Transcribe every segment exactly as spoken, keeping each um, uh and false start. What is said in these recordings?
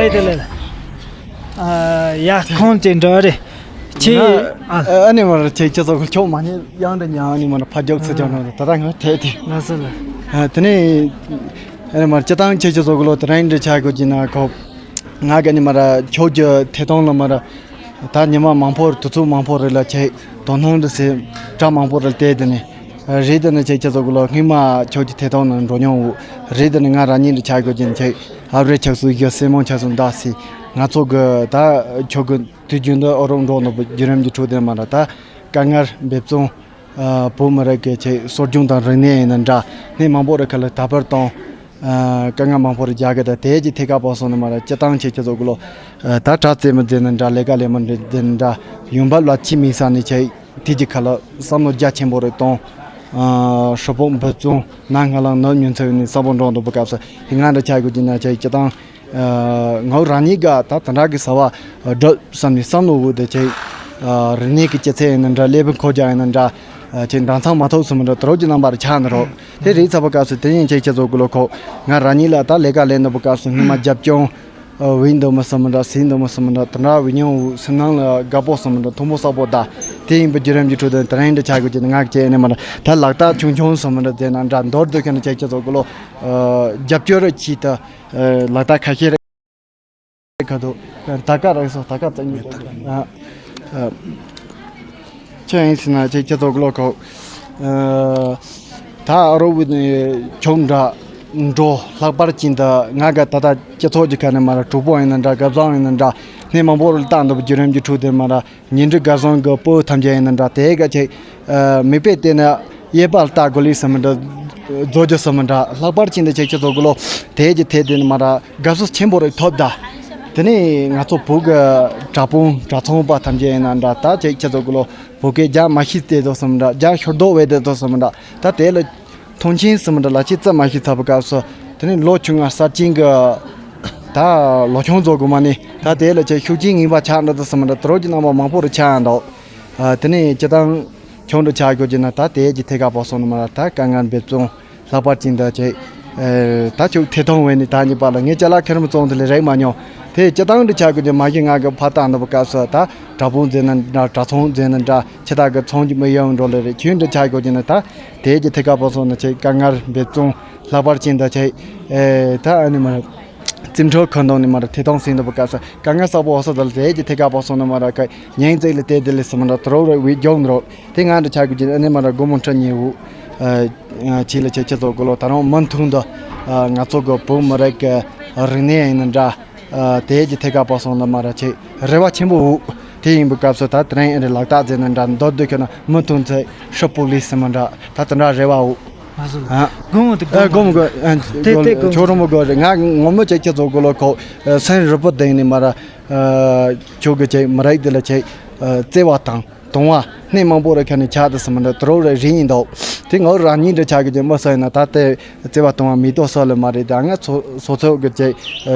ཨེ་དེ་ལས། ཨ་ཡ་ཁོང་ཅིག་འདྲ་རེད། ཁྱེད། ང་ཨ་ཨ་ནི་མར་ཁྱེད་ཁྱེད་ཚོ་ཁྱོད་མ་ཉེས་གཡང་འདྲ་ཉང་ཨ་ནི་མར་ཕ་རྒྱག་ཚུར་རྒྱག་ནང་ད་ལྟ་ང་དེ་དེ། ལགས་སོ་ལགས། ཨ་དེ་ནས་ཨ་ནི་མར་སྤྱི་བཏང་ཁྱེད་ཁྱེད་ཚོ་གི་ལོ་དེ་རིང་འདྲ་ཆགས་དགོས་ཀྱི་ན་ཁོ། ང་གི་ནི་མར་ཁྱོད་ཀྱི་ཐད་གཏོང་ལ་མར་ད་ཉི་མ་མང་པོར་དུས་ཚོད་མང་པོ་རེ་ལ་ཁྱེད་དོ་སྣང་འདྲ་སེ་བཀྲ་མང་པོ་རེ་བལྟས་དེ་ནས། རེད་དེ་ནི་ཁྱེད་ཁྱེད་ཚོ་གི་ལོ་སྔོན་མ་ཁྱོད་ཀྱི་ཐད་གཏོང་ནང་འགྲོ་མྱོང་འོ། རེད་དེ་ནི་ང་རང་ཉིད་འདྲ་ཆགས་དགོས་ཀྱི་ན་ཁྱེད། ཨབ་རེ་ཆགས་སུ་ཡོད་སེ་མོ་ཆགས་སུ་འདའ་སི། ང་ཚོ་གི་ད་ཁྱོད་གི་དུས་རྒྱུན་དུ་ཨོ་རོགས་འགྲོ་ནོ་བུ་བརྒྱུད་རིམ་གྱི་ཁྲོད་དེ་མ་ར་ད་དཀའ་ངལ་འབེབས་ཚོང་། བོད་མི་རིགས་ཀྱི་ཆེད་སྲོལ་རྒྱུན་དང་རིག་གནས་ཡིན་ན་འདྲ་གནས་མང་པོ་རེ་ཁ་ལ་དར་སྤེལ་གཏོང་། དཀའ་ངལ་མང་པོ་རེ་རྒྱག་གི་ད་དེ་གྱི་ཐད་ཀ་པོ་སོང་ནི་མ་ར་སྤྱི་བཏང་ཆེད་ཁྱེད་ཚོ་གི་ལོ། ད་དྲ་རྩེད་མོ་རྩེ་ན་འདྲ་ལས་ཀ་ལས་མི་འདྲ་རྩེ་ན་འདྲ་ཡོང་འབབ་ལ་ཕྱི་མིག་ས་ནས་ཆེད་དེ་གྱི་ཁ་ལ་བསམ་བློ་རྒྱ་ཆེན་པོ་རེ་གཏོང་། ཧྲུལ་པོ་འབུ་བཙོང་ན་ང་ལང་ནོར་ཉུང་ཚེ་ནས་ས་པོ་འགྲོ་འདུག་པ་སྐབས་སུ་ཧི་ང་འདྲ་ཆགས་དགོས་ཀྱི་ན་ཆགས་ཀྱི་དང་། ངའི་རང་ཉིད་ག་ད་དེ་འདྲ་གི་ས་བ་སྒྲུབ་བསམ་ནས་བསམ་བློ་འུ་དེ་ཆེ། རིག་གནས་ཀྱི་སྤྱི་ཚད་ཡིན་ན་འདྲ་ཀླད་པའི་འཁོར་རྒྱ་ཡིན་ན་འདྲ། ཆེ་འདང་ཚང་མ་ཐོབ་སོང་མི་འདྲ་དེ་རོགས་ཀྱི་རྣམ་པར་ཆགས་ནི་རོགས་དེ་རེད་ཚ་བ་སྐབས་སུ་དེ་ཡིན་ཆེ་ཁྱེད་ཚོ་གི་ལོ་ཁོ་ང་རང་ཉིད་ལ་ད་ལས་ཀ་ལས་འདུག་པ་སྐབས་སུ་སྔོན་མ་རྒྱབ་སྐྱོང་། བའི་འདུག་མི་སུ་མི་འདྲ་སའི་འདུག་མི་སུ་མི་འདྲ་དེ་འདྲ་བའི་མྱོང་བའི་སེམས་ནང་ལ་དགའ་པོ་སུ་མི་འདྲ་མཐོང་པོ་བསགས་པོ་གདའ། དེ་ཡིན་པའི་བརྒྱུད་རིམ་གྱི་ཁྲོད་དུ་དེ་རིང་འདྲ་ཆགས་དགོས་ཀྱི་ནི་ང་གི་ཅེས་ནི་མི་འདྲ་ད་ལག་རྟགས་ཆུང་ཆུང་སུ་མི་འདྲ་དེ་ན་འདྲ་མདོར་བསྡུས་ཀྱི་ནི་ཅེས་ཅེས་ཚོ་གི་ལོ། རྒྱབ་སྐྱོར་རེ་བྱས་ཏེ། ལག་རྟགས་ཁ་ཤས་རེ་ཁ་དུ་ད་ཀ་རེ་སོ་ད་ཀ་བཙན་ཉིད་ཨ། ཨ། ཁྱོད་ཡིན་ཟེར་ན་ཁྱེད་ཁྱེད་ཚོ་གི་ལོ་ཁོ། ཨ། ད་ཨ་རོ་བི་ནི་ཁྱོད་འདྲ་འགྲོ་ལྷག་པར་ཅན་དུ་ང་ག་ད་ལྟ་སྤྱི་ཚོགས་ཀྱི་ཁ་ནས་མ་ར་གྲོགས་པོ་ཡིན་ན་འདྲ་སྐལ་བཟང་ཡིན་ན་འདྲ་གནས་མང་པོ་རུ་ལྟ་འདུག་བརྒྱུད་རིམ་གྱི་ཁྲོད་དེ་མ་ར་ཉིན་རེ་སྐལ་བཟང་གི་སྤོ་ཐམས་ཅད་ཡིན་ན་འདྲ་དེ་ག་ཆེ། མིག་དཔེ་བལྟས་ན་གཡས་པ་ལྟ་དགོས་ལི་སམ་འདྲ། རྫོ་རྒྱུ་སམ་འདྲ་ལྷག་པར་ཅན་དུ་ཆེ་ཁྱེད་ཚོ་གི་ལོ་དེ་གྱི་ཐད་དེ་ནི་མ་ར་དགའ་བསུ་ཆེན་པོ་རེ་ཐོབ་ད། དེ་ནས་ང་ཚོ་བོད་ཀྱི་དྲ་དཔུང་དྲ་ཚོང་པ་ཐམས་ཅད་ཡིན་ན་འདྲ་ད་ཅིག་ཁྱེད་ཚོ་གི་ལོ་བོད་སྐད་རྒྱག་མ་ཤེས་ཏེ་དོ་སོམ་འདྲ་རྒྱག་ཤོར་དོ་བས་ཏེ་དོ་སོམ་འདྲ་ད་དེ་ལ་མཐོང་ཆེན་སོམ་འདྲ་ལ་ཅི་ཙམ་མ་ཤེས་ཚ་བ་སྐབས་སུ་དེ་ནས་ལོ་ཆུང་ང་གསར་ཅན་གྱི་ད་ལོ་ཆུང་ཚོ་གི་མ་ནི་ད་དེ་ལ་ཅིག་ཤུགས་རྐྱེན་ངན་པ་ཆགས་འདྲ་དོ་སོམ་འདྲ་དེ་རོགས་ཀྱི་རྣམ་པ་མང་པོ་རུ་ཆགས་འདུག་དེ་ནས་སྤྱི་བཏང་ཆུང་དུ་ཆགས་དགོས་ཀྱི་ན་ད་དེ་གྱི་ཐད་ཀ་པོ་སོང་ནི་མ་ལ་ད་དཀའ་ངལ་འབེབས་བཙོང་། ལྷག་པར་ཅན་དུ་བྱས། ད་ཅུག་ཐེ་ཐོང་བས་ནི་ད་གཉིས་པ་ལ་ངས་ཅ་ལག་ཁེར་མི་བཙོང་དེ་ལས་རེག་མ་མྱོང་། དེ་སྤྱི་བཏང་དུ་ཆ་དགོས་ཀྱི་མ་གཞི་ང་གི་ཕ་ཏང་ནུབ་སྐབས་སུ་ད་དྲ་དཔུང་འཛིན་ན་འདྲ་དྲ་ཚོང་འཛིན་ན་འདྲ་ཆེ་ད་གི་ཚོང་གི་མི་ཡོང་འགྲོ་ལེ་རེད་ཁྱོད་འདི་ཆ་དགོས་ཀྱི་ནི་ད་དེ་གི་ཐེ་ཀ་པོ་སོང་ནི་ཆེ་དཀའ་ངལ་འབེབས་བཙོང་ལྷག་པར་ཅན་དུ་བྱས། ད་ཨ་ནི་མ་རྩིམ་འཕྲོ་ཁ་འདོང་ནི་མ་ར་ཐེ་ཐོང་སེང་དུ་སྐབས་སུ་དཀའ་ངལ་བསགས་པོ་འོ་ས་དལ་དེ་གི་ཐེ་ཀ་པོ་སོང་ནི་མ་ར་ཀ་ཉིན་ཙིག་ལ་དེ་དེ་ལས་སི་མ་ར་དུ་རོ་རོ་བི་རྒྱོག་འགྲོ། དེ་ང་འདྲ་ཆགས་དགོས་ཀྱི་ཨ་ནེ་མ་ར་སྒོར་མོ་ཁྲི་གཉིས་འུ། ཆེ་ལ་ཆེ་ཁྱེད་ཚོ་གོ་ལོ་ད་རུང་མུ་མཐུད་དུ་ང་ཚོ་གི་བོད་མི་རིགས་ཀྱི་རིག་གནས་ཡིན་ན་འདྲ། དེ་གྱི་ཐད་ཀ་པ་སོང་ན་མ་ར་ཆེ་རེ་བ་ཆེན་པོ་འུ། དེ་ཡིན་པའི་སྐབས་སུ་ད་དེ་རིང་ཨ་རེ་ལག་རྟགས་རྩེ་ན་འདྲ་མདོར་བསྡུས་ཁྱོད་ན་མུ་མཐུད་ཚེ་ཧྲི་པོ་ལི་སི་མ་འདྲ་ད་དེ་འདྲ་རེ་བ་འུ། ང་ཚོ་ཨ། སྒོར་མོ་དེ་ཨ་སྒོར་མོ་དགོས་དེ་དེ་སྒོར་ཁྱོད་རོ་མོ་དགོས་རེད་ང་ངོ་མོ་ཆེ་ཁྱེད་ཚོ་གོ་ལོ་ཁོ་སེམས་རུ་པོ་ལྡིང་ནི་མ་ར། ཁྱོད་ཀྱི་ཆེ་མི་རིགས་དེ་ལ་ཆེ་བརྩེ་བ་དང་། དུང་བ་སྣེ་མང་པོ་རེ་ཁ་ནས་ཆགས་དུ་སི་མི་འདྲ་དུ་རོ་རེ་རིང་ཡིན་འདུག་དེ་ངོ་རང་ཉིད་འདྲ་ཆགས་ཀྱི་ཅན་མ་སོ་ཡིན་ན་ད་ལྟའི་བརྩེ་བ་དུང་བ་མི་ཏོ་སོ་ལ་མ་རེད་ད་ང་ཚོ་སོ་ཚོད་ཀྱི་ཅེ་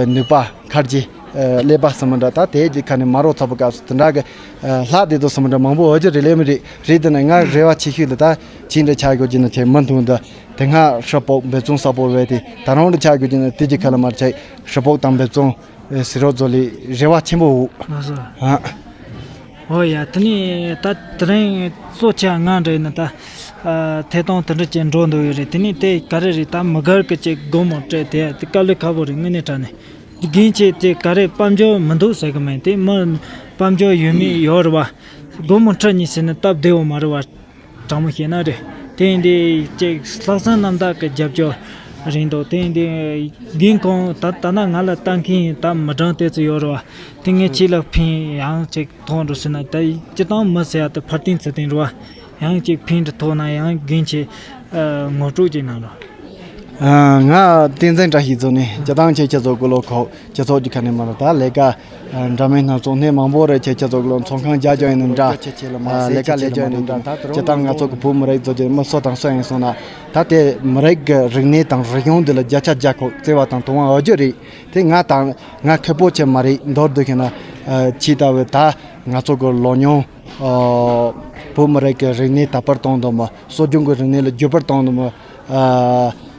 ནུས་པ་ཁར་ཇི་ཀླད་པ་སི་མི་འདྲ་ད་དེ་ཅི་ཁ་ནས་མ་རོ་ཚ་པོ་སྐབས་སུ་དེ་འདྲ་གི་ལྷག་དེ་དུ་སི་མི་འདྲ་མང་པོ་འོ་ཅི་རེ་ལེ་མི་རེད་རེད་དེ་ན་ང་རེ་བ་ཆེ་ཤོས་ལ་ད་ཅི་འདྲ་ཆགས་ཀྱི་ཅི་ན་ཆེ་མི་འཐུང་ད་དེ་སྔ་ཧྲི་པོག་འབེ་བཙོང་ས་པོ་བས་དེ་ད་རང་འདྲ་ཆགས་ཀྱི་ཅི་ན་དེ་ཅི་ཁ་ལ་མར་ཆེ་ཧྲི་པོག་དང་འབེ་བཙོང་། སི་རོ་ཛོ་ལི་རེ་བ་ཆེན་པོ་འུ། ལགས་སོ། ཨ། ཨོ་ཡ་དེ་ནས་ད་དེ་རིང་གཙོ་ཆེ་ང་འདྲ་ཡིན་ན་ད་ཐད་གཏོང་དེ་འདྲ་ཅན་འགྲོ་འདུག་ཡོད་རེད་དེ་ནས་དེ་ག་རེ་རེད་ད་མི་སྒེར་གི་ཅིག་སྒོར་མོ་སྤྲད་དེ་དེ་དཀའ་ལས་ཁག་པོ་རེད་དངོས་གནས་དྲང་ནས་རྒན་ཆེ་དེ་ག་རེ་དཔལ་འབྱོར་མི་འདུག་ཟེར་གི་མིན་དེ་མི་དཔལ་འབྱོར་ཡོད་མེད་ཡོད་རེད་བ་སྒོར་མོ་ཁྲི་གཉིས་ཟེར་ན་སྟབས་བདེ་བོ་མ་རེད་བ། དྲང་མོ་བཤད་ན་རེད། དེ་ཡིན་དུས་ཅིག་ལྷག་བསམ་རྣམ་དག་གི་རྒྱབ་སྐྱོར་རེད་འདུག་དེ་ཡིན་དུས་རྒན་ཁོང་ད་ད་ན་ང་ལ་ལྟ་མཁན་ད་མི་གྲངས་དེ་ཚོ་ཡོད་རེད་བ། དེ་ངས་ཁྱེད་ལ་ཕན་ཡང་ཅིག་ཐོགས་འགྲོ་ཟེར་ན་ད་སྤྱི་བཏང་མི་ཟེར་ཡ་དེ་ཕར་བརྟེན་ཚུར་བརྟེན་རེད་བ། ཡང་ཅིག་ཕན་འདྲ་ཐོགས་ན་ཡང་རྒན་ཆེ་ངོ་སྤྲོད་ཅིག་གནང་རོགས། ང་བསྟན་འཛིན་བཀྲ་ཤིས་ཚོ་ནས་སྤྱི་བཏང་ཆེ་ཁྱེད་ཚོ་གི་ལོ་ཁོག་སྤྱི་ཚོགས་ཀྱི་ཁ་ནས་མ་རེད་ད་ལས་ཀ་འདྲ་མིན་སྣ་ཚོགས་སྣེ་མང་པོ་རེད་ཆེ་ཁྱེད་ཚོ་གི་ལོ་ཚོང་ཁང་རྒྱ་ལྗོངས་ཡིན་ནམ་འདྲ་ལས་ཀ་ལས་ལྗོངས་ཡིན་ནམ་འདྲ་ད་སྤྱི་བཏང་ང་ཚོ་གི་བོད་མི་རིགས་ཚོ་ཀྱི་མི་སུ་དང་སུ་ཡིན་སོང་ན་ད་དེ་མི་རིགས་ཀྱི་རིག་གནས་དང་རིག་གཞུང་འདི་ལ་བརྒྱ་ཆ་བརྒྱ་ཁོག་བརྩེ་བ་དང་དུང་བ་འོ་རྒྱུ་རེད་དེ་ང་དང་ང་ཁེ་པོ་ཆེ་མ་རེད་མདོར་བསྡུས་ཤེ་ན་ཆེས་ལྟ་བུ་ད་ང་ཚོ་གི་ལོ་ཉུང་བོད་མི་རིགས་ཀྱི་རིག་གནས་དར་སྤེལ་གཏོང་དུ་མ་སྲོལ་རྒྱུན་གྱི་རིག་གནས་ལ་བརྒྱུད་སྤེལ་གཏོང་དུ་མ།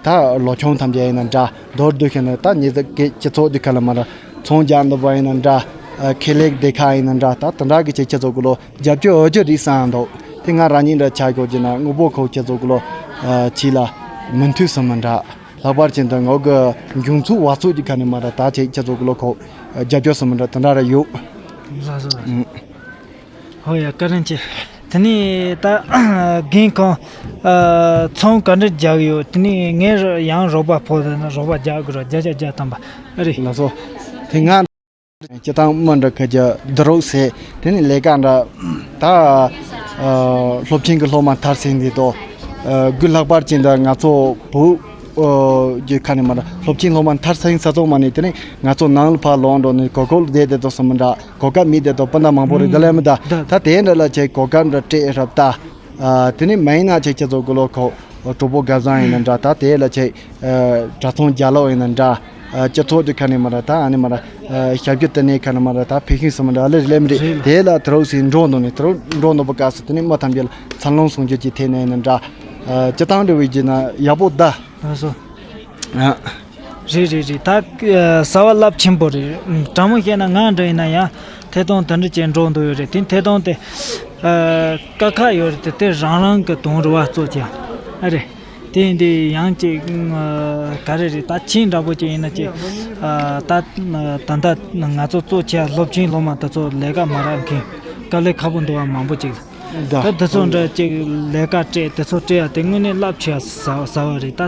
ད་ལོ་ཆུང་ཐམས་ཅད་ཡིན་ན་འདྲ་མདོར་བསྡུས་ཤིང་ནི་ད་ཉེ་ཟ་གི་སྤྱི་ཚོགས་ཀྱི་ཁ་ལ་མ་ར་ ཚོང་རྒྱག་འདོད་པ་ཡིན་ན་འདྲ། ཨ་ཁེ་ལས་སྡེ་ཁག་ཡིན་ན་འདྲ། ད་དེ་འདྲ་གི་ཆེད་ཁྱེད་ཚོ་གི་ལོ་རྒྱབ་སྐྱོར་འོས་སྦྱོར་རིགས་བསམ་འདུག་དེ་ང་རང་ཉིད་འདྲ་ཆ་གོ་གྱི་ན་དངོས་པོ་ཁོ་ཁྱེད་ཚོ་གི་ལོ་ཨ་ཆི་ལ་མི་མཐུན་སོང་མི་འདྲ། ལྷག་པར་ཅན་དུ་ངོ་གི་འབྱུང་ཚུལ་བ་ཚུགས་ཀྱི་ཁ་ནས་མ་ར་ད་ཆེད་ཁྱེད་ཚོ་གི་ལོ་ཁོ་རྒྱབ་སྐྱོར་སོང་མི་འདྲ་དེ་འདྲ་ར་ཡོད། ལགས་སོ། ཨུ། ཧོ་ཡ། བཀའ་དྲིན་ཆེ། དེ་ནས་ད་རྒན་ཁོང་ཨ་ཚོང་ག་འདྲ་རྒྱག་ཡོད། དེ་ནས་ངས་ཡང་རོགས་པ་ཕོག་ཟེར་ན་རོགས་པ་རྒྱག་དགོས་ར། བརྒྱ་ཆ་བརྒྱ་ཐམ་པ་ཨ་རེད། ལགས་སོ། དེ་ང་སྤྱི་བཏང་མི་འདྲ་ཁ་རྒྱ་བསྡུ་རོགས་ཟེར། དེ་ནས་ལས་ཀ་འདྲ་ད་ཨ་སློབ་ཆེན་གྱི་སློབ་མ་མཐར་སོན་འདི་དོ་ཨ་དགུ་ལྷག་པར་ཅན་ད་ང་ཚོ་བུ་ཨ་གྱི་ཁ་ནས་མ་འདྲ་སློབ་ཆེན་སློབ་མ་མཐར་སོན་ས་ཚོགས་མ་ནས་དེ་ནས་ང་ཚོ་ནང་ལ་ཕར་ལོག་འགྲོ་ནས་གོ་སྐབས་བསྡད་དེ་དོ་སོ་མི་འདྲ། གོ་སྐབས་མེད་དེ་དོ་སྤུན་ཟླ་མང་པོ་རེད། ད་ལས་མི་ད་ད་དེ་འདྲ་ལ་ཆེ་གོ་སྐབས་འདྲ་སྤྲད་རབས་ད། ཨ་དེ་ནས་མ་ཡིན་ན་ཆེ་ཁྱེད་ཚོ་གི་ལོ་ཁོ་གྲོགས་པོ་དགའ་བཟང་ཡིན་ན་འདྲ། ད་དེ་ལ་ཆེ་ཨ་གྲྭ་ཚང་རྒྱ་ལོ་ཡིན་ན་འདྲ། ཨ་སྤྱི་ཚོགས་ཀྱི་ཁ་ནས་མ་ར་ད་ཨ་ནི་མ་ར་ཨ་ཞབས་ཀྱི་དེ་ནས་ཁ་ནས་མ་ར་ད་ཕེ་ཤིང་སུ་མ་འདྲ་ལེ་ལེ་མི་རེད། རེད་ལ། དེ་ལ་དེ་རོགས་སུ་འགྲོ་འདུག་ནས་དེ་རོགས་འགྲོ་འདུག་པ་སྐབས་སུ་དེ་ནས་མ་ཐམས་ཅད་ལ་འཚར་ལོངས་ཟུང་འཇུག་ཀྱི་ཐད་ནས་ཡིན་ན་འདྲ། ཨ་སྤྱི་བཏང་འབྲེལ་བའི་རྒྱུ་ན་ཡག་པོ་ད། ལགས་སོ། ཨ། རེད་རེད་རེད། ད་ཨ་གསར་བ་རླབས་ཆེན་པོ་རེད། ཨ་དྲང་མོ་བཤད་ན་ང་འདྲ་ཡིན་ན་ཡང་ཐད་གཏོང་དེ་འདྲ་ཅན་འགྲོ་འདུག་ཡོད་རེད། དེ་ཐད་གཏོང་དེ་ཨ་དཀའ་ཁག་ཡོད་རེད། དེ་དེ་རང་རང་གི་དོན་རུ་བ་གཙོ་ཆེ་ཨ་རེད། དེ་ཡིན་དུས་ཡང་ཅིག་ཨ་ག་རེ་རེད། ད་ཁྱེད་འདྲ་པོ་ཅིག་ཡིན་ན་ཅིག་ཨ་ད་ད་ལྟ་ང་ཚོ་གཙོ་ཆེ་སློབ་ཆེན་སློབ་མ་དེ་ཚོ་ལས་ཀ་མ་རག་མཁན་དཀའ་ལས་ཁག་པོ་འདུག་བ་མང་པོ་ཅིག་ལ། ད་འདི་ཚོ་འདྲ་ཅིག་ལས་ཀ་སྤྲད། དེ་ཚོ་སྤྲད་ཡ་དེ་དངོས་གནས་རླབས་ཆེ་ཟ་ཟ་བ་རེད། ད་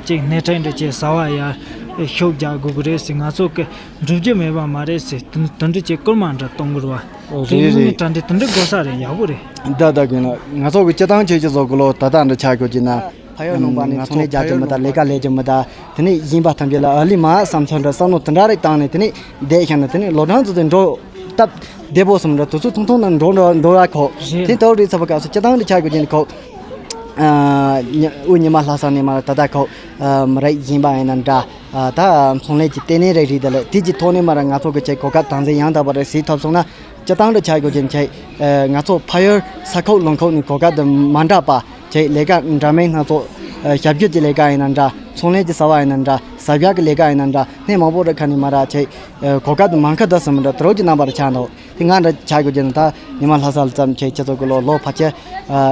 ཅིག་སྣེ་ཁྲིད་འདྲ་ཅིག་ཟ་བ་ཡ་ཤུགས་རྒྱག་དགོས་ཀྱི་རེད་ཟེར། ང་ཚོ་གི་འགྲུབ་རྒྱུ་མེད་པ་མ་རེད་ཟེར། དེ་དེ་འདྲ་ཅིག་སྐུལ་མ་འདྲ་གཏོང་དགོས་རེད་བ། དེ་རེད་དངོས་གནས་རེད། དྲང་བདེན་དེ་འདྲ་དགོས་ས་རེད། ཡག་པོ་རེད། ད་ད་གིན་ལ་ང་ཚོ་གི་སྤྱི་བཏང་ཆོས་ཀྱི་བཟོ་དགོས་ལོ། ད་ལྟ་འདྲ་ཆགས་དགོས་ཀྱི་ན། ཕ་ཡུལ་ལུང་པ་ནས་ང་ཚོང་ལས་རྒྱག་རྒྱུ་མི་ད། ལས་ཀ་ལས་རྒྱུ་མི་ད། དེ་ནས་གཞན་པ་ཐམས་ཅད་ལ་ཨ་ལི་མ་བསམ་ཚུལ་འདྲ་བསམ་བློ་དེ་འདྲ་རེ་བཏང་ནས་དེ་ནས་བསྡད་ཤག་ན་དེ་ནས་ལོ་གྲངས་ཚོ་དེ་འགྲོ་སྟབས་བདེ་པོ་སོང་འདྲ། དུས་ཚོད་ཐུང་ཐུང་ནང་འགྲོ་འགྲོ་འགྲོ་ཡ་ཁོ། རེད། དེ་ལྟ་བུ་རེད་ཚ་བ་སྐབས་སུ་སྤྱི་བཏང་འདི་ཆགས་དགོས་ཀྱི་ཁོ། ཨ་ཉི་དབུ་ཉི་མ་ལྷ་ས་ནས་མར་ད་ལྟ་ཁོ་ཨ་མི་རིགས་གཞན་པ་ཡིན་ན་འདྲ། ཨ་ད་ཚོང་ལས་ཀྱི་ལྟེ་གནས་རེ་རེད། དེ་ལ་དེ་གྱི་ཐོག་ནས་མར་ང་ཚོ་གི་ཆེད་གོ་སྐབས་དང་འཛིན་ཡང་དག་པ་རེ་ཟིག་ཐོབ་སོང་ན། སྤྱི་བཏང་དུ་ཆ་དགོས་ཀྱི་ཆེད་ང་ཚོ་ཕ་ཡུལ་ས་ཁུག་ལུང་ཁུག་ནས་གོ་སྐབས་དེ་མ་འདྲ་པ་ཆེད་ལས་ཀ་འདྲ་མིན་སྣ་ཚོགས། ཞབས་ཞུ་གྱི་ལས་ཀ་ཡིན་ན་འདྲ། ཚོང་ལས་ཀྱི་ཟ་བ་ཡིན་ན་འདྲ། ཟ་བྱ་གི་ལས་ཀ་ཡིན་ན་འདྲ། སྣེ་མང་པོ་རེ་ཁ་ནས་མ་ར་ཆེད་གོ་སྐབས་དེ་མང་ཁ་དུ་སོང་མི་འདྲ་དེ་རོགས་ཀྱི་རྣམ་པར་ཆགས་འདུག་དེ་ང་འདྲ་ཆ་དགོས་ཀྱི་ན་ད་ཉི་མ་ལྷ་ས་ལ་ཙམ་ཆེད་ཁྱེད་ཚོ་གི་ལོ་ལོ་ཕལ་ཆེར་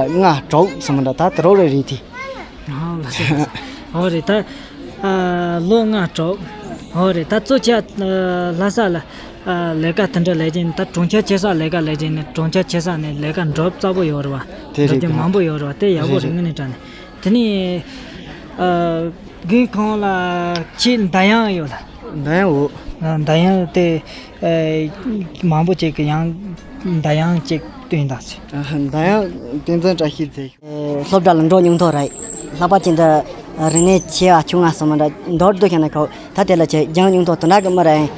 ལྔ་དྲུག་སོང་མི་འདྲ། ད་དེ་རོགས་རེ་རེད་དེ། ཨ་ལགས་སོ། ཨོ་རེད་ད། ཨ་ལོ་ལྔ་དྲུག་ཨོ་རེད་ད། གཙོ་ཆེ་ཨ་ལྷ་ས་ལ་ཨ་ལས་ཀ་དེ་འདྲ་ལས་ཀྱིན་ད་གྲོང་ཁྱེར་ཆེ་ས་ལས་ཀ་ལས་ཀྱིན་ནས་གྲོང་ཁྱེར་ཆེ་ས་ནས་ལས་ཀ་འགྲུབ་ཚ་པོ་ཡོད་རེད་བ། དེ་རེད། འགྲུབ་རྒྱུ་མང་པོ་ཡོད་རེད་བ། དེ་ཡག་པོ་རེད། རེད་རེད། དངོས་གནས་དྲང་གནས། དེ་ནས་ཨ་རྒན་ཁོང་ལ་ཁྱེད་མདའ་ཡང་ཡོད་ལ། མདའ་ཡང་འོ། ཨ་མདའ་ཡང་དེ་ཨ་མང་པོ་ཅིག་གི་ཡང་མདའ་ཡང་ཅིག་བཏོན་དང་ཟེར། ཨ་མདའ་ཡང་བསྟན་འཛིན་བཀྲ་ཤིས་ཟེར། སློབ་གྲྭ་ལ་འགྲོ་མྱོང་ཐོག་རེད། ལྷག་པར་ཅན་དུ་རིག་གནས་ཆེ་བ་ཆུང་བ་སོགས་མི་འདྲ་མདོར་བསྡུས་བཤད་ན་ཁོ་ད་དེ་ལ་ཆེ་སྦྱང་མྱོང་ཐོག་དེ་འདྲ་གི་མི་རེད།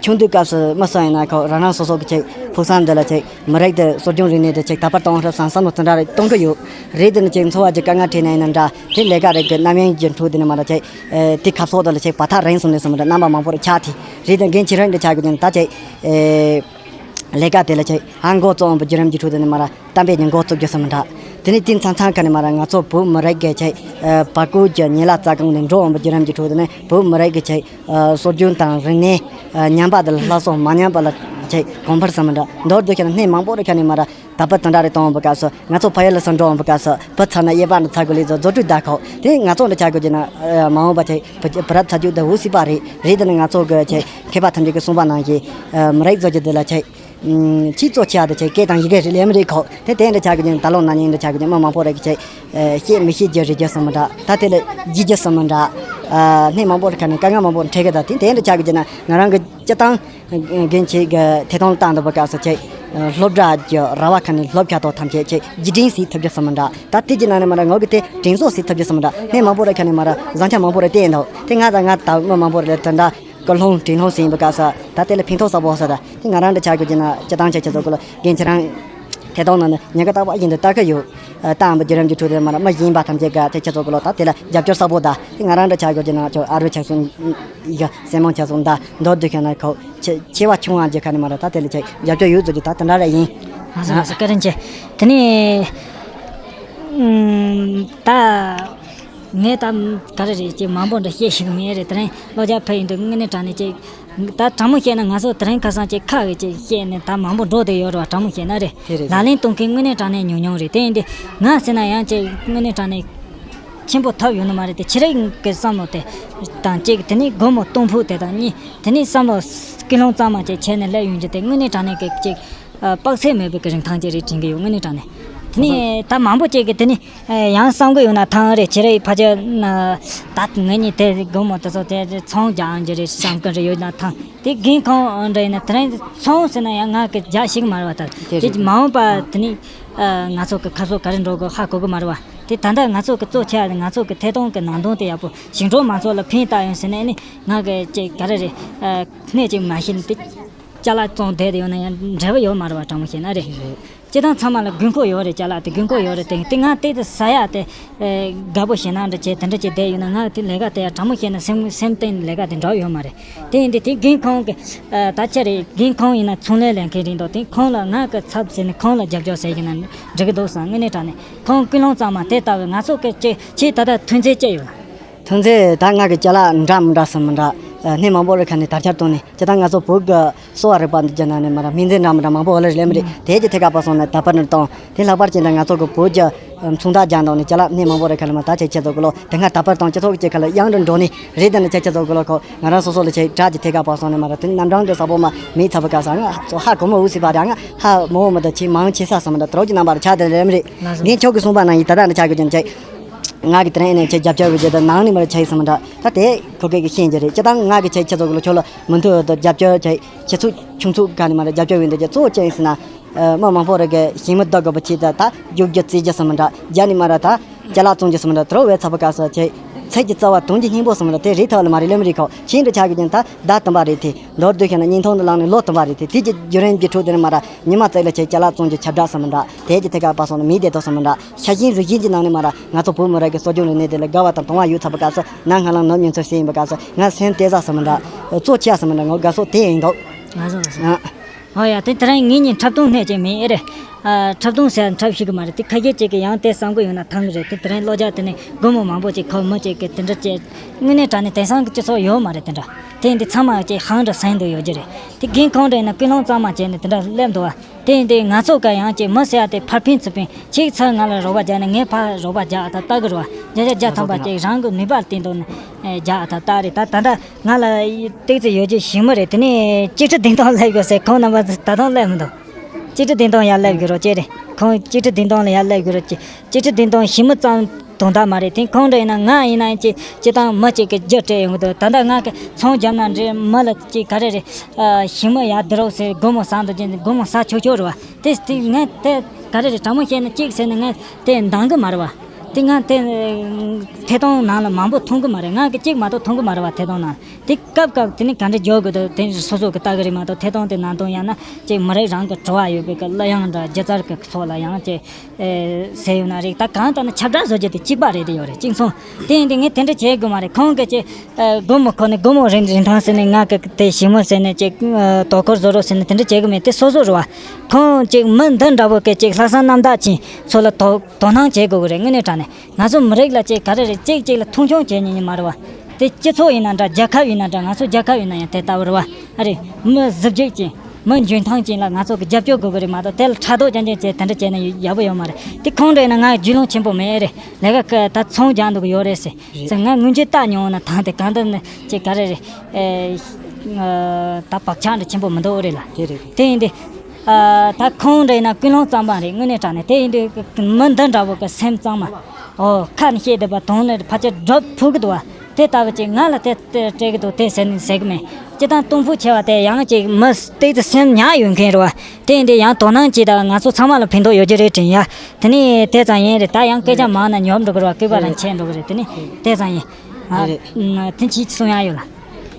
ཆུང་དུས་སྐབས་སུ་མི་སུ་ཡིན་ན་ཁོ་རང་རང་སོ་སོ་གི་ཆེ་ཕུགས་བསམ་འདི་ལ་ཆེ་མི་རིགས་དེ་སྲོལ་རྒྱུན་རིག་གནས་དེ་ཆེ་དར་སྤེལ་གཏོང་རབས་སམ་བསམ་བློ་དེ་འདྲ་རེ་གཏོང་གི་ཡོད། རེད་དེ་ནི་ཆེ་འཚོ་བ་གི་དཀའ་ངལ་འཕྲད་ན་ཡིན་ན་འདྲ། དེ་ལས་ཀ་རེད་གི་རྣམ་གཡེང་གི་འཕྲོ་དེ་ནི་མ་འདྲ་ཆེ་དེ་ཁ་ཕྱོགས་དེ་ལ་ཆེ་བར་ཐག་རིང་སོང་ནས་སོང་མི་འདྲ་རྣམ་པ་མང་པོ་རེ་ཆགས་ཏེ། རེད་དེ་འགན་ཆེ་རིང་དེ་ཆགས་དགོས་དེ་ནི་ད་ཆེ། ལས་ཀ་དེ་ལ་ཆེ་ཧང་གོ་ཙོང་བུ་བརྒྱུད་རིམ་གྱི་ཁྲོད་དུ་ནི་མ་ར་གཏམ་དཔེ་ཉིན་འགོ་བཙུགས་རྒྱུ་སམ་འདྲ། དེ་ནས་དེ་མཚམས་མཚམས་ཁ་ནས་མ་ར་ང་ཚོ་བོད་མི་རིགས་ཀྱི་ཆེ་བར་སྐོར་གྱི་ཉེ་ལ་རྩ་གང་ནས་འགྲོ་འོང་བུ་བརྒྱུད་རིམ་གྱི་ཁྲོད་དུ་ནི་བོད་མི་རིགས་ཀྱི་ཆེ་སྲོལ་རྒྱུན་དང་རིག་གནས་ཉམས་པ་དེ་ལ་སླར་གསོ་མ་ཉམས་པ་ལ་ཆེ་གོང་འཕེལ་སམ་འདྲ། མདོར་བསྡུས་ཁ་ནས་སྣེ་མང་པོ་རེ་ཁ་ནས་མ་ར་ད་བུད་དེ་འདྲ་རེ་གཏོང་འོང་བུ་སྐབས་སུ་ང་ཚོ་ཕ་ཡུལ་ལ་སུ་འགྲོ་འོང་བུ་སྐབས་སུ་བུ་ཚ་ན་གཡས་པ་འདི་ཚ་དགོས་ལས་བཟོ་བཟོ་སྤྲོས་བདའ་ཁོག་དེ་ང་ཚོ་འདི་ཆ་དགོས་ཀྱི་ན་མ་འོངས་པ་ཆེ་བུ་བུ་རབས་ཚ་རྒྱུད་དེ་འུ་སྲིད་པ་རེད། རེད་དེ་ནི་ང་ཚོ་གི་ཆེ་མཁས་པ་ཐམས་ཅད་ཀྱིས་གསུངས་པ་ནང་བཞིན་མི་རིགས་བཟོ་རྒྱུ་དེ་ལ་ཆེ། ཨུམ། ཆེས་གཙོ་ཆེ་བ་དེ་ཆེ་སྐད་དང་ཡི་གེ་རིགས་ལས་མི་རིགས་ཁོག་དེ་དེ་འདྲ་ཆགས་ཀྱི་ཀྱང་ད་ལོ་ན་ནིང་འདྲ་ཆགས་ཀྱི་ཀྱང་མི་མང་པོ་རེ་གི་ཆེ། ཨེ། བཤད་མི་ཤེས་རྒྱུ་རེད་རྒྱུ་སོང་མི་འདྲ། ད་དེ་ལས་བརྗེད་རྒྱུ་སོང་མི་འདྲ། ཨ། སྣེ་མང་པོ་རེ་ཁ་ནས་དཀའ་ངལ་མང་པོ་འཕྲད་གི་ད་དེ་དེ་འདྲ་ཆགས་ཀྱི་ཀྱང་ང་རང་གི་སྤྱི་བཏང་འགན་ཆེ་གི་ཐད་གཏོང་བཏང་འདུག་པ་སྐབས་སུ་ཆེ། སློབ་གྲྭ་གི་ར་བ་ཁ་ནས་སློབ་ཁ་ཐོག་ཐམས་ཅད་ཆེ་རྒྱུད་འཛིན་སྲིད་ཐུབ་རྒྱུ་སོང་མི་འདྲ། ད་དེ་གི་ནང་ནས་མ་ར་ངོ་གི་དེ་དྲིན་གཟོ་སྲིད་ཐུབ་རྒྱུ་སོང་མི་འདྲ། སྣེ་མང་པོ་རེ་ཁ་ནས་མ་ར་བཟང་ཆ་མང་པོ་རེ་བསྟན་འདུག་དེ་ང་དང་ང་ད་མི་མང་པོ་རེ་ལ་དེ་འདྲ། སྐུལ་སློང་དྲིན་སློང་ཟིན་པའི་སྐབས་སུ་ད་དེ་ལ་ཕན་ཐོགས་ས་པོ་ས་ད་དེ་ང་རང་འདྲ་ཆགས་དགོས་ཀྱི་ན་སྤྱི་བཏང་ཆ་ཁྱེད་ཚོ་གི་ལོ་རྒན་ཁྱེད་རང་ཐད་གཏོང་ནང་ནས་ཉེན་ཁ་རྟག་པ་བཞིན་དུ་ལྟ་གི་ཡོད། ཏང་བ་བརྒྱུད་རིམ་གྱི་ཁྲོད་དུ་མ་ར་མ་ཡིན་པ་ཐམས་ཅད་ག་དེ་ཁྱེད་ཚོ་གི་ལོ་ད་དེ་ལ་རྒྱབ་སྐྱོར་ས་པོ་ད་དེ་ང་རང་འདྲ་ཆགས་དགོས་ཀྱི་ན་ཁྱོད་ཨ་རུ་ཆགས་སོང་ཡི་ག་སེ་མོང་ཆགས་སོང་ད་མདོར་བསྡུས་ཁྱོད་ན་ཁོ་ཆེ་ཆེ་བ་ཆུང་བ་འཇོག་ཁ་ནས་མ་ར་ད་དེ་ལ་ཆེ་རྒྱབ་སྐྱོར་ཡོད་ཚོད་ཀྱི་ད་དེ་འདྲ་ར་ཡིན། ལགས་སོ་ལགས་སོ་བཀའ་དྲིན་ཆེ། དེ་ནས་ཨུམ་ད། ངས་ད་ག་རེ་རེད་ཅེས་མང་པོ་འདྲ་བཤད་ཤེས་ཀྱི་མེད་རེད། དེ་རིང་ལོ་བརྒྱ་ཕེབས་ཡིན་དུས་དངོས་གནས་དྲང་གནས་ཅིག་ད་དྲང་མོ་བཤད་ན་ང་ཚོ་དེ་རིང་ཁ་སང་ཅིག་ཁ་གི་ཅིག་བཤད་ནས་ད་མང་པོ་འགྲོ་བསྡད་ཡོད་རེད་བ། དྲང་མོ་བཤད་ན་རེད། དེ་རེད། ལག་ལེན་གཏོང་མཁན་དངོས་གནས་དྲང་གནས་ཉུང་ཉུང་རེད། དེ་ཡིན་དུས་ང་ཟེར་ན་ཡང་ཅིག་དངོས་གནས་དྲང་གནས་ཆེན་པོ་ཐོབ་ཡོད་ནི་མ་རེད་དེ། ཁྱེད་རང་གི་བསམ་བློ་དེ་དང་གཅིག་དེ་ནས་སྒོར་མོ་གཏོང་ཕོད་དེ་དང་གཉིས་དེ་ནས་བསམ་བློ་ཀུན་སློང་གཙང་མ་ཅིག་བྱས་ནས་སླེབས་ཡོང་རྒྱུ་དེ་དངོས་གནས་དྲང་གནས་ཀྱི་ཅིག་དཔག་ཚད་མེད་པའི་གི་རིན་ཐང་ཅིག་རེད་དྲན་གྱི་ཡོད། དངོས་གནས་དྲང་གནས་དེ་ནས་ད་མང་པོ་ཅིག་གིས་དེ་ནས་ཡང་བསམ་གྱི་ཡོད་ན་ཐང་རེད། ཁྱེད་རང་ཕལ་ཆེར་ད་ངེད་གཉིས་དེ་སྒོར་མོ་དེ་ཚོ་དེ་ཚོང་རྒྱག་རྒྱུ་རེད་བསམ་གྱི་རེད་ཡོད་ན་ཐང་། དེ་རྒན་ཁོང་འདྲ་ཡིན་ན་དེ་རིང་ཚོང་ཟེར་ན་ཡང་ང་གི་རྒྱག་ཤེས་ཀྱི་མ་རེད་བ། ད་དེ་རེད། དེ་མ་འོངས་པ་དེ་ནས་ང་ཚོ་གི་ཁ་ཕྱོགས་ག་རེ་འགྲོ་དགོས་ཧ་གོ་གི་མ་རེད་བ། དེ་ད་ལྟ་ང་ཚོ་གི་གཙོ་ཆེ་བ་ང་ཚོ་གི་ཐད་གཏོང་གི་ནང་དོན་དེ་ཡག་པོ་ཞིང་འབྲོག་མང་ཚོགས་ལ་ཕན་བཏགས་ཡོང་ཟེར་ནས་ནི་ང་གི་ཅིག་ག་རེ་རེད། སྣེ་གཅིག་མ་ཤེས་ནས་དེ་ཅ་ལག་བཙོང་བསྡད་དེ་ཡོང་ན་ཡང་འབྲས་བུ་ཡོད་མ་རེད་བ། དྲང་མོ་བཤད་ན་རེད། སྤྱིར་བཏང་ཚང་མ་ལ་དགོས་མཁོ་ཡོད་རེད། ཅ་ལག་དེ་དགོས་མཁོ་ཡོད་རེད། དེ་དེ་ང་དེ་དེ་ཟ་ཡག་དེ་དགའ་པོ་ཞེ་ན་འདྲ་བྱས་དེ་འདྲ་བྱས་བསྡད་ཡོད་ན་ང་དེ་ལས་ཀ་དེ་ཡང་དྲང་མོ་བཤད་ན་སེམས་སེམས་གཏིང་ནས་ལས་ཀ་དེ་འགྲོ་ཡོད་མ་རེད། དེ་ཡིན་དུས་དེ་རྒན་ཁོང་གི་ད་ཆ་རེད། རྒན་ཁོང་ཡིན་ན་ཚོང་ལས་ལས་མཁན་རེད་འདུག་དེ་ཁོང་ལ་ང་གི་ཚབ་ཟེར་ནས་ཁོང་ལ་རྒྱབ་སྐྱོར་ཟེར་གྱི་ན་འགྲིག་གི་འདུག་བསམ། དངོས་གནས་དྲང་གནས་ཁོང་ཀུན་སློང་གཙང་མ་དེ་ལྟ་བུ་ང་ཚོ་གི་ཅེ་ཆེས་ད་ལྟ་ཐོན་རྫས་ཅི་ཡོད། ཐོན་རྫས་ད་ང་གི་ཅ་ལག་འདྲ་མི་འདྲ་ཟེར་མི་འདྲ། སྣེ་མང་པོ་རེ་ཁ་ནས་དར་ཁྱབ་བཏང་ནས་ཇི་ལྟར་ང་ཚོ་བོད་ཀྱི་གསོ་བ་རིག་པ་འདི་ཇི་ལྟར་ནས་མ་ར་སྨན་རྫས་འདྲ་མི་འདྲ་མང་པོ་ལ་ལས་མི་རེད། དེ་གྱི་ཐད་ཀ་པ་སོང་ནས་དར་སྤེལ་གཏོང་དེ་ལྷག་པར་ཅན་དུ་ང་ཚོ་གི་བོད་ཀྱི་མཚུངས་རྟགས་རྒྱག་འདོག་ནས་ཅ་ལག་སྣེ་མང་པོ་རེ་ཁ་ལ་མ་ད་ཆེ་ཆེ་ཚོ་གི་ལོ་དེ་སྔ་དར་སྤེལ་གཏོང་སྤྱི་ཚོགས་ཀྱི་ཁ་ལ་ཡང་དུ་འགྲོ་ནས་རེད། དེ་ནས་ཆེ་ཆེ་ཚོ་གི་ལོ་ཁོ་ང་རང་སོ་སོ་ལ་ཆེ་དྲག་གི་ཐད་ཀ་པ་སོང་ནས་མ་ར་དེ་རྣམ་གྲངས་ཀྱི་ས་པོ་མ་མི་ཚ་བ་ག་ས་ང་ཚོ་ཧ་གོ་མ་འུ་སི་པ་ར་ང་ཧ་མོ་མ་ད་ཆེ་མང་ཆེ་ས་ས་མ་ད་དྲོ་གི་རྣམ་པར་ཆ་དེ་རེད་མི་རེད། ངས་ཁྱོད་ཀྱི་གསུངས་པ་ནང་ཡིན་ད་ད་ནི་ཆ་གི་ཅན་ཆེ། ང་གི་དྲན་ནས་ཁྱེད་རྒྱབ་སྐྱོར་བྱེད་རྒྱུ་དང་ནང་ནས་མར་ཆ་ཡིག་ཟིན་མི་འདྲ། ད་དེ་ཁོ་སྐད་ཀྱི་ཤེས་རྒྱུ་རེད། སྤྱི་བཏང་ང་གི་ཆ་ཡིག་ཁྱེད་ཚོ་གི་ལོ་ཁྱོད་ལ་མི་མཐུན་དུ་རྒྱབ་སྐྱོར་ཆ་ཡིག་ཆེ་ཚུགས་ཆུང་ཚུགས་ག་ནས་མར་རྒྱབ་སྐྱོར་བྱེད་འདུག་རྒྱུ་གཙོ་བོ་ཅི་ཡིན་ཟེར་ན། མི་མང་པོ་རེ་གི་ཞིང་མི་བདག་དགོས་པ་ཆེད་དུ་ད་རྒྱུག་རྒྱུ་རྩིས་རྒྱུ་ཟིན་མི་འདྲ། རྒྱ་ནས་མར་ད་ཅ་ལག་བཙོང་རྒྱུ་ཟིན་མི་འདྲ། དེ་རོ་བས་ཚ་པོ་ག་ས་ཆེ་ཚད་ཀྱི་རྩ་བ་དུང་གི་སྙིང་པོ་ཟིན་མི་འདྲ། དེ་རེད་ཐག་ལ་མ་རེད་ལེ་མི་རེད་ཁོ་ཆེན་འདྲ་ཆགས་ཀྱི་ཀྱང་ད་ཟླ་བདུན་པ་རེད་དེ། མདོར་བསྡུས་བཤད་ན་བརྙན་ཐུང་འདི་བླངས་ནས་ལོ་བདུན་པ་རེད་དེ། དེ་གི་བརྒྱུད་རིམ་གྱི་ཁྲོད་དེ་ནས་མར་ཉི་མ་བརྩེགས་ལ་ཆེ་ཅ་ལག་བཙོང་རྒྱུ་ཁྱབ་བསྒྲགས་ཟིན་མི་འདྲ། དེ་གི་ཐད་ཀ་པ་སོང་ན་མི་བདེ་ཐོག་ཟིན་མི་འདྲ། ཤ་ཞེན་རུས་ཞེན་གྱི་ནང་ནས་མར་ང་ཚོ་བོད་མི་རིགས་ཀྱི་གསོ་སྐྱོང་རིག་གནས་དེ་ལ་དགའ་བ་དང་དུང་བ་ཡོད་ཚ་པོ་ག་ས་ང་སྔ་ལང་ནོར་མྱོང་ཚོར་ཤེས་ཡིན་པ་ག་ས་ང་སེམས་གཏད་ས་ཟིན་མི་འདྲ། གཙོ་ཆེ་ས་ཟིན་མི་འདྲ། ངོ་དགའ་སོ་དེ་ཡིན་འདུག་ང་ཚོ་ང་ཚོ། ཨ། ཨོ་ཡ་དེ་དེ་རིང་ངེད་གཉིས་འཁྲབ་སྟོན་སྣེ་གཅིག་མིན་ཨེ་རེད། ཨ། འཁྲབ་སྟོན་ཟེར་འཁྲབ་ཤེས་གི་མ་རེད། དེ་ཁ་ཤས་ཅིག་གིས་ཡང་དེ་བསམ་གི་ཡོད་ན་ཐང་གི་རེད། དེ་དེ་རིང་ལོ་བརྒྱ་དེ་ནས་སྒོར་མོ་མང་པོ་ཅིག་ཁོ་མི་ཅིག་གིས་དེ་འདྲ་བྱས། དངོས་གནས་དྲང་གནས་དེང་སང་གི་སྤྱི་ཚོགས་ཡོད་མ་རེད་དེ་འདྲ། དེ་འདི་ཚང་མ་ཅིག་ཧང་འདྲ་སེང་འདུག་ཡོད་ཀྱི་རེད། དེ་རྒན་ཁོང་འདྲ་ཡིན་ན་ཀུན་སློང་གཙང་མ་བྱས་ནས་དེ་འདྲ་སླེབས་འདུག་བ། དེ་ཡིན་དུས་ང་ཚོ་ག་ཡང་ཅིག་མི་ཟེར་ཡ་དེ་ཕར་ཕན་ཚུར་ཕན་ཅིག་ཚར་ང་ལ་རོགས་པ་རྒྱག་ནས་ངས་ཕར་རོགས་པ་རྒྱག་ཨ་ད་ལྟ་གི་རེད་བ། བརྒྱ་ཆ་བརྒྱ་ཐམ་པ་ཅིག་རང་གི་ནུས་པར་བརྟེན་ཏོ་ནས་རྒྱག་ཨ་ད་ལྟ་རེད། ད་ད་ལྟ་ང་ལ་ཏོག་ཙམ་ཡོད་རྒྱུ་ཞིང་མི་རེད། དེ་ནས་གཅིག་ཁྲི་བདུན་སྟོང་སླེབས་དགོས་ཟེར་ཁོང་རྣམ་པ་ད་དུང་སླེབས་མི་འདུག་གཅིག་ཁྲི་བདུན་སྟོང་ཡར་སླེབས་དགོས་རོགས་ཅེས་རེད། ཁོང་གཅིག་ཁྲི་བདུན་སྟོང་ལ་ཡར་སླེབས་དགོས་རོགས་ཅེས། གཅིག་ཁྲི་བདུན་སྟོང་ཞིང་མི་ཙམ་དོན་དག་མ་རེད། དེ་ཁོང་འདྲ་ཡིན་ན་ང་ཡིན་ན་ཅི་ཅི་དང་མི་གཅིག་གི་རྒྱུ་སྤྲད་ཡོང་གི་འདུག་ད་ལྟ་ང་གི་ཚོང་བརྒྱབ་ན་འདྲ་མི་ལ་ཅི་ག་རེ་རེད། ཞིང་མི་ཡར་བསྡུ་རོགས་ཟེར་སྒོར་མོ་ཟ་འདུག་ཅི་སྒོར་མོ་ཟ་ཆོག་ཆོག་རེད་བ། དེ་དེ་ངས་དེ་ག་རེ་རེད་དྲང་མོ་བཤད་ན་གཅིག་ཟེར་ནས་ངས་དེ་འདང་གི་མ་རེད་བ། དེ་ང་དེ་ཐད་གཏོང་ནང་ལ་མང་པོ་མཐོང་གི་མ་རེད། ང་གི་གཅིག་མ་གཏོགས་མཐོང་གི་མ་རེད་བ་ཐད་གཏོང་ནང་། དེ་སྐབས་སྐབས་དེ་ནི་ག་འདྲ་འཇོག་དགོས་འདུག་དེ་སོ་སོ་གི་ལྟ་གི་རེད་མ་གཏོགས་ཐད་གཏོང་དེ་ནང་དོན་ཡང་ན་ཅིག་མི་རིགས་རང་གི་བྲོ་བ་ཡོད་པའི་གི་གླུ་དབྱངས་འདྲ་སྒྱུ་རྩལ་གི་ཚོགས་ལ་ཡང་ཅིག་ཟེར་ཡོད་ན་རེད། ད་གང་ལྟར་ན་ཁྱབ་བསྒྲགས་བཟོ་རྒྱུ་དེ་གཅིག་པ་རེད། དེ་ཡོད་རེད་གཅིག་མཚུངས། དེ་ཡིན་དུས་ངས་དེ་འདྲ་བྱེད་དགོས་མ་རེད། ཁོང་གིས་ཅིག་སྒོར་མོ་ཁོ་ནས་སྒོར་མོ་རིན་རིན་ཐང་ཟེར་ནས་ང་གི་དེ་ཞིང་མོ་ཟེར་ནས་ཅིག་དོ་ཁུར་བཟོ་རོགས་ཟེར་ནས་དེ་འདྲ་བྱེད་གི་མེད། དེ་སོ་སོ་རེད་བ། ཁོང་ཅིག་མི་འདི་འདྲ་བོ་གི་ཅིག་ལྷག་བསམ་རྣམ་དག་ཅན་ཚོ་ལ་དོ་དོ་སྣང་བྱེད་དགོས་གི་རེད། དངོས་གནས་དྲང་གནས། ང་ཚོ་མི་རིགས་ལ་ཅིག་ག་རེ་རེད། གཅིག་གཅིག་ལ་མཐོང་ཆུང་བྱེད་ཉན་ཉན་མ་རེད་བ། དེ་སྤྱི་ཚོགས་ཡིན་ན་འདྲ། རྒྱལ་ཁབ་ཡིན་ན་འདྲ། ང་ཚོ་རྒྱལ་ཁབ་ཡིན་ན་ཡང་དེ་ལྟ་བུ་རེད་བ། ཨ་རེ། མི་གཟི་བརྗིད་ཅན། མི་འཇོན་ཐང་ཅན་ལ་ང་ཚོ་གི་རྒྱབ་སྐྱོར་དགོས་གི་རེད་མ་གཏོགས་དེ་ལ་ཕྲག་དོག་ཅན་ཅན་བྱས་དེ་འདྲ་བྱས་ན་ཡག་པོ་ཡོད་མ་རེད། དེ་ཁོང་འདྲ་ཡིན་ན་ང་རྒྱུས་ལོན་ཆེན་པོ་མེད་རེད། ལས་ཀ་གི་ད་ཚོང་རྒྱག་འདུག་གི་ཡོད་རེད་ཟེར། རེད། ཟེར་ང་སྔོན་ཆད་བལྟས་མྱོང་ན་ཐང་དེ་གང་ལྟར་ནི་ཅིག་ག་རེ་རེད། ཨེ། ད་བག་ཆགས་འདྲ་ཆེན་པོ་མི་འདུག་རེད་ལ། དེ་རེད། དེ་ཡིན་དེ། ཨ། ད་ཁོང་འདྲ་ཡིན་ན་ཀུན་སློང་གཙང་མ་རེད། དངོས་གནས་དྲང་གནས་དེ་ཡིན་དུས་མི་འདི་འདྲ་བོ་གི་སེམས་གཙང་མ། ཨོ། ཁ་ནས་བཤད་བསྡད་པ་དོན་ལ་ཕལ་ཆེར་སྒྲུབ་ཕོད་ཀྱི་འདུག་བ། དེ་ལྟ་བུ་ཅིག་ང་ལ་དེ་དེ་སྤྲད་ཀྱི་འདུག་དེ་ཟེར་ནས་ཟེར་གི་མེད། སྤྱིར་བཏང་གཏོང་ཕོད་ཆེ་བ་དེ་ཡང་ཅིག་མི་ཏོག་ཙམ་སེམས་ཉག་ཡོད་མཁན་རེད་བ། དེ་ཡིན་དུས་ཡང་དོ་སྣང་བྱེད་ད་ང་ཚོ་ཚང་མ་ལ་ཕན་ཐོགས་ཡོད་ཀྱི་རེད་དྲན་ཡ། དེ་ནས་དེ་ཙམ་ཡིན་རེད། ད་ཡང་སྐད་ཆ་མང་ན་ཉོབ་འགྲོ་གི་རེད་བ། སྐད་པ་རང་ཆད་འགྲོ་གི་རེད། དེ་ནས་དེ་ཙམ་ཡིན། ཨ། དེ་ཅི་གསུང་ཡ་ཡོད་ལ།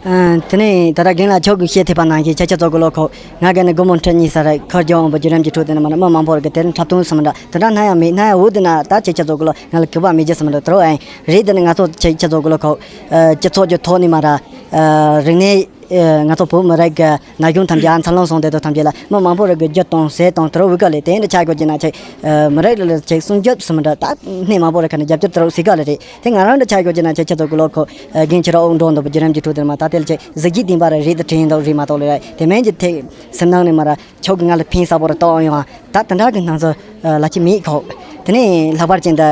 ཨ། དེ་ནས་ད་ལྟ་རྒན་ལགས་ཁྱོད་ཀྱིས་བཤད་ཐེབས་པ་ནང་བཞིན་ཁྱེད་ཁྱེད་ཚོ་གི་ལོ་ཁོ་ང་གི་ནི་སྒོར་མོ་ཁྲི་གཉིས་ས་རེད། ཁར་ཇོ་འོང་པ་བརྒྱུད་རིམ་གྱི་ཁྲོད་དེ་ནི་མ་ནི་མི་མང་པོ་རེད་གི་དེ་རིང་འཁྲབ་སྟོན་ཟེར་མི་འདྲ་དེ་འདྲ་སྣ་ཡང་མེད། སྣ་ཡང་འོ་དེ་ན་ད་ཁྱེད་ཁྱེད་ཚོ་གི་ལོ་ང་ལ་གུས་པ་མེད་རྒྱུ་ཟེར་མི་འདྲ་དེ་རོ་ཨེ་རེད། དེ་ནི་ང་ཚོ་ཁྱེད་ཁྱེད་ཚོ་གི་ལོ་ཁོ་སྤྱི་ཚོགས་ཀྱི་ཐོག་ནས་མ་ར། ཨ་རིག་གནས་ཨ་ང་ཚོ་བོད་མི་རིགས་ཀྱི་ན་གཞོན་ཐམས་ཅད་འཚར་ལོངས་སོང་དེ་ཚོ་ཐམས་ཅད་ལ་མི་མང་པོ་རིགས་ཀྱི་རྒྱུ་དང་ཟས་དང་དུར་འུ་ག་ལས་དེ་འདྲ་ཆགས་དགོས་ཀྱི་ན་ཆེ། ཨ་མི་རིགས་ལ་ཆེ་སྲུང་སྐྱོབ་སུ་མི་འདྲ་ད་སྣེ་མང་པོ་རིགས་ཁ་ནས་རྒྱབ་སྐྱོར་དུར་འུ་སི་ག་ལ་རེད། དེ་ང་རང་འདྲ་ཆགས་དགོས་ཀྱི་ན་ཆེ་ཁྱེད་ཚོ་གི་ལོ་ཁོ་རྒན་ཁྱེད་རང་འོག་འགྲོ་འདུག་བརྒྱུད་རིམ་གྱི་ཁྲོད་དེར་མ་ད་དེ་ལ་ཆེ་གཟི་བརྗིད་ལྡན་པ་རེད། རེད་དུ་དྲན་འདུག་རེད་མ་གཏོགས་ལ་རེད། དེ་མིན་གྱི་ཐེག་སེམས་ནང་ནས་མ་ར་ཁྱོད་ཀྱི་ང་ལ་ཕན་ས་པོ་ར་གཏོང་ཡོང་ཨ། ད་དེ་འདྲ་གི་སྣང་ཚུལ་ལ་ཅི་མེད་ཁོག་དེ་ནས་ལྷག་པར་ཅན་དུ་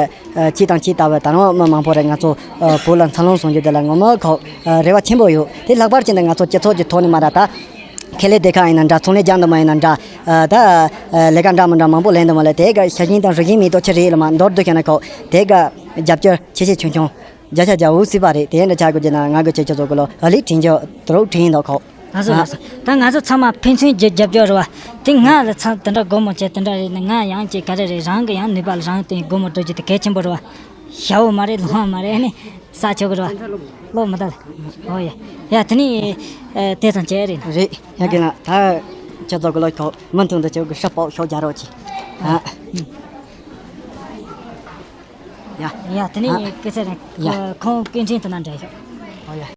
ཅི་དང་ཅི་ལྟ་བུ་ད་རུང་མི་མང་པོ་རེ་ང་ཚོ་བོད་ལ་འཚར་ལོངས་སོང་རྒྱུ་དེ་ལ་ངོ་མ་ཁོག་རེ་བ་ཆེན་པོ་ཡོད། དེ་ལྷག་པར་ཅན་དུ་ང་ཚོ་སྤྱི་ཚོགས་ཀྱི་ཐོག་ནས་མ་ར་ད་ཁེ་ལས་སྡེ་ཁག་ཡིན་ན་འདྲ། ཚོང་ལས་རྒྱག་འདུག་མ་ཡིན་ན་འདྲ། ད་ལས་ཀ་འདྲ་མི་འདྲ་མང་པོ་ལེན་འདུག་མ་ལས་དེ་ག་ཤ་ཞེན་དང་རུ་ཞེན་མེད་དོ་ཆི་རེད་ལ་མ་མདོར་བསྡུས་བཤད་ན་ཁོག་དེ་ག་རྒྱབ་སྐྱོར་ཆེ་ཆེ་ཆུང་ཆུང་བརྒྱ་ཆ་བརྒྱ་འུ་སྲིད་པ་རེད། དེ་འདྲ་ཆགས་དགོས་ཀྱི་ན་ང་གི་ཆེ་ཆེ་ཚོ་གི་ལོ་ཨ་ལི་དྲིན་ཆོ་དུ་རུ་དྲིན་འདུག་ཁོག་ང་ཚོ་ལགས་སོ། ད་ང་ཚོ་ཚང་མ་ཕན་ཚུན་རྒྱབ་རྒྱབ་སྐྱོར་རེད་བ། དེ་ང་ལ་ཚང་དེ་འདྲ་སྒོ་མོ་བྱས་དེ་འདྲ་རེད་ན་ང་ཡང་ཅིག་ག་རེ་རེད། རང་གི་ཡང་ནུས་པ་ལ་རང་བརྟེན་སྒོ་མོ་འགྲོ་རྒྱུ་དེ་གལ་ཆེན་པོ་རེད་བ། ཞའོ་མ་རེད་ལོང་མ་རེད་ནི་ས་ཆོག་གི་རེད་བ། ལོ་མི་ད་ཨོ་ཡ་ཡ་དེ་ནི་དེ་ཙམ་བྱས་རེད། རེད་ཡ་གི་ན་ད་ཁྱེད་ཚོ་གི་ལོ་ཁྱོག་མུ་མཐུད་དུ་ཁྱོད་གི་ཧྲ་པོ་ཤོག་རྒྱ་རོགས་གྱིས་ཨ། ཡ་ཡ་དེ་ནི་ཨ་སྐད་ཆ་རེད། ཡ་ཁོང་སྐད་འཕྲིན་དུ་ན་འདྲ་ཡོད།